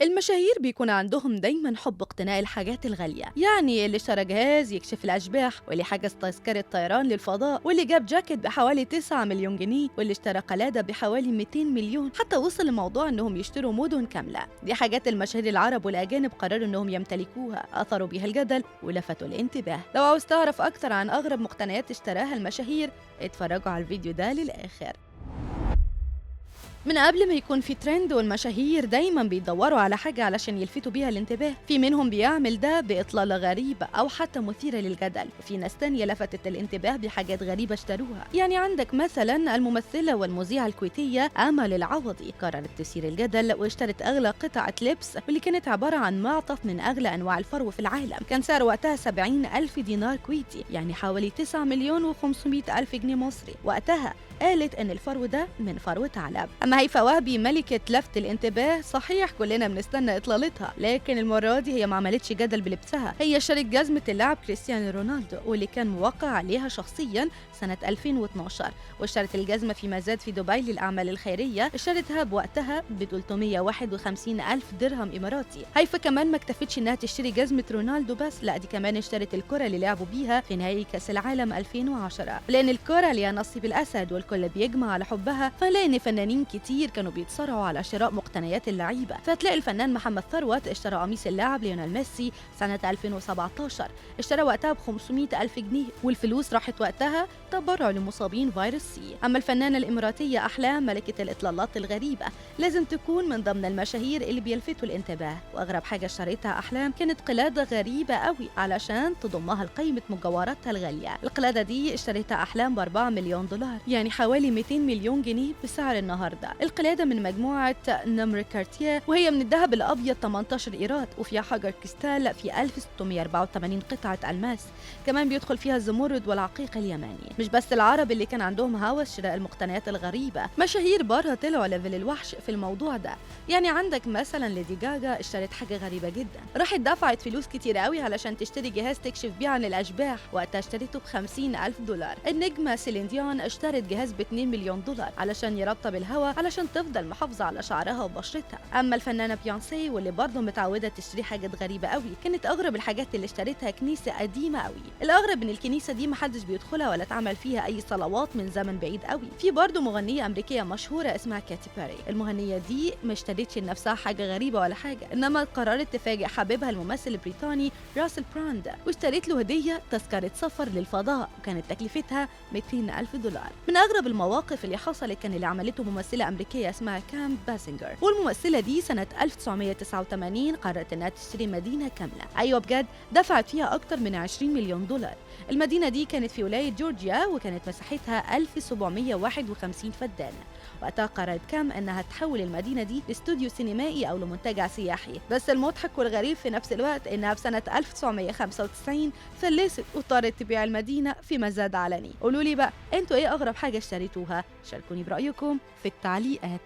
المشاهير بيكون عندهم دايما حب اقتناء الحاجات الغالية، يعني اللي اشترى جهاز يكشف الأشباح، واللي حجز تذكرة طيران للفضاء، واللي جاب جاكيت بحوالي 9 مليون جنيه، واللي اشترى قلادة بحوالي 200 مليون، حتى وصل الموضوع انهم يشتروا مدن كاملة. دي حاجات المشاهير العرب والأجانب قرروا انهم يمتلكوها، أثروا بيها الجدل ولفتوا الانتباه. لو عاوز تعرف أكتر عن أغرب مقتنيات اشتراها المشاهير اتفرجوا على الفيديو ده للآخر. من قبل ما يكون في ترند والمشاهير دايما بيدوروا على حاجة علشان يلفتوا بيها الانتباه، في منهم بيعمل ده بإطلالة غريبة أو حتى مثيرة للجدل، وفي ناس تانية لفتت الانتباه بحاجات غريبة اشتروها. يعني عندك مثلا الممثلة والمذيعة الكويتية أمل العوضي قررت تثير الجدل واشترت أغلى قطعة لبس، واللي كانت عبارة عن معطف من أغلى أنواع الفرو في العالم، كان سعره وقتها 70,000 دينار كويتي، يعني حوالي 9,500,000 جنيه مصري. وقتها قالت إن الفرو ده من فرو ثعلب. أما هيفا وهبي ملكة لفت الانتباه، صحيح كلنا بنستنى إطلالتها، لكن المرة دي هي ما عملتش جدل بلبسها، هي اشترت جزمة اللاعب كريستيانو رونالدو واللي كان موقع عليها شخصيا سنة 2012، واشترت الجزمة في مزاد في دبي للأعمال الخيرية، اشترتها بوقتها ب 351,000 درهم إماراتي. هيفا كمان ما اكتفتش إنها تشتري جزمة رونالدو بس، لا دي كمان اشترت الكرة اللي لعبوا بيها في نهائي كأس العالم 2010، لأن الكرة ليها نصيب الأسد والكل بيجمع على حبها، فلاقي فنانين كتير كانوا بيتصارعوا على شراء مقتنيات اللعيبة. فتلاقي الفنان محمد ثروت اشترى قميص اللاعب ليونيل ميسي سنة 2017، اشترى وقتها ب 500,000 جنيه، والفلوس راحت وقتها تبرع لمصابين فيروس سي. أما الفنانة الإماراتية أحلام ملكة الإطلالات الغريبة لازم تكون من ضمن المشاهير اللي بيلفتوا الانتباه، وأغرب حاجة اشتريتها أحلام كانت قلادة غريبة قوي علشان تضمها لقائمة مجوهراتها الغالية. القلادة دي اشتريتها أحلام ب 4 مليون دولار، يعني حوالي 200 مليون جنيه بسعر النهارده. القلادة من مجموعة نمر كارتيه، وهي من الذهب الأبيض 18 قيراط، وفيها حجر كريستال في 1684 قطعة ألماس، كمان بيدخل فيها الزمرد والعقيق اليماني. مش بس العرب اللي كان عندهم هوس شراء المقتنيات الغريبة، مشاهير بره طلعوا level الوحش في الموضوع ده. يعني عندك مثلا ليدي جاجا اشترت حاجة غريبة جدا، راحت دفعت فلوس كتير قوي علشان تشتري جهاز تكشف بيه عن الأشباح، وقتها اشتريته ب 50,000 دولار. النجمة سيلين ديون اشترت جهاز ب 2 مليون دولار علشان يرطب الهواء علشان تفضل محافظة على شعرها وبشرتها. أما الفنانة بيونسي واللي برضه متعودة تشتري حاجات غريبة قوي، كانت أغرب الحاجات اللي اشتريتها كنيسة قديمة قوي. الأغرب إن الكنيسة دي محدش بيدخلها ولا اتعمل فيها أي صلوات من زمن بعيد قوي. في برضه مغنية أمريكية مشهورة اسمها كاتي بيري، المغنية دي ما اشترتش لنفسها حاجة غريبة ولا حاجة، إنما قررت تفاجئ حبيبها الممثل البريطاني راسل براند واشترت له هدية تذكرة سفر للفضاء، وكانت تكلفتها 200,000 دولار. من أغرب المواقف اللي حصلت كان اللي عملته ممثلة أمريكية اسمها كام باسنجر، والممثلة دي سنة 1989 قررت إنها تشتري مدينة كاملة، أيوة بجد، دفعت فيها أكتر من 20 مليون دولار. المدينة دي كانت في ولاية جورجيا وكانت مساحتها 1751 فدان. وقتها قررت كام إنها تحول المدينة دي لاستوديو سينمائي أو لمنتجع سياحي، بس المضحك والغريب في نفس الوقت إنها في سنة 1995 فلست واضطرت تبيع المدينة في مزاد علني. قولوا لي بقى انتوا ايه أغرب حاجة اشتريتوها؟ شاركوني برأيكم في التعليقات.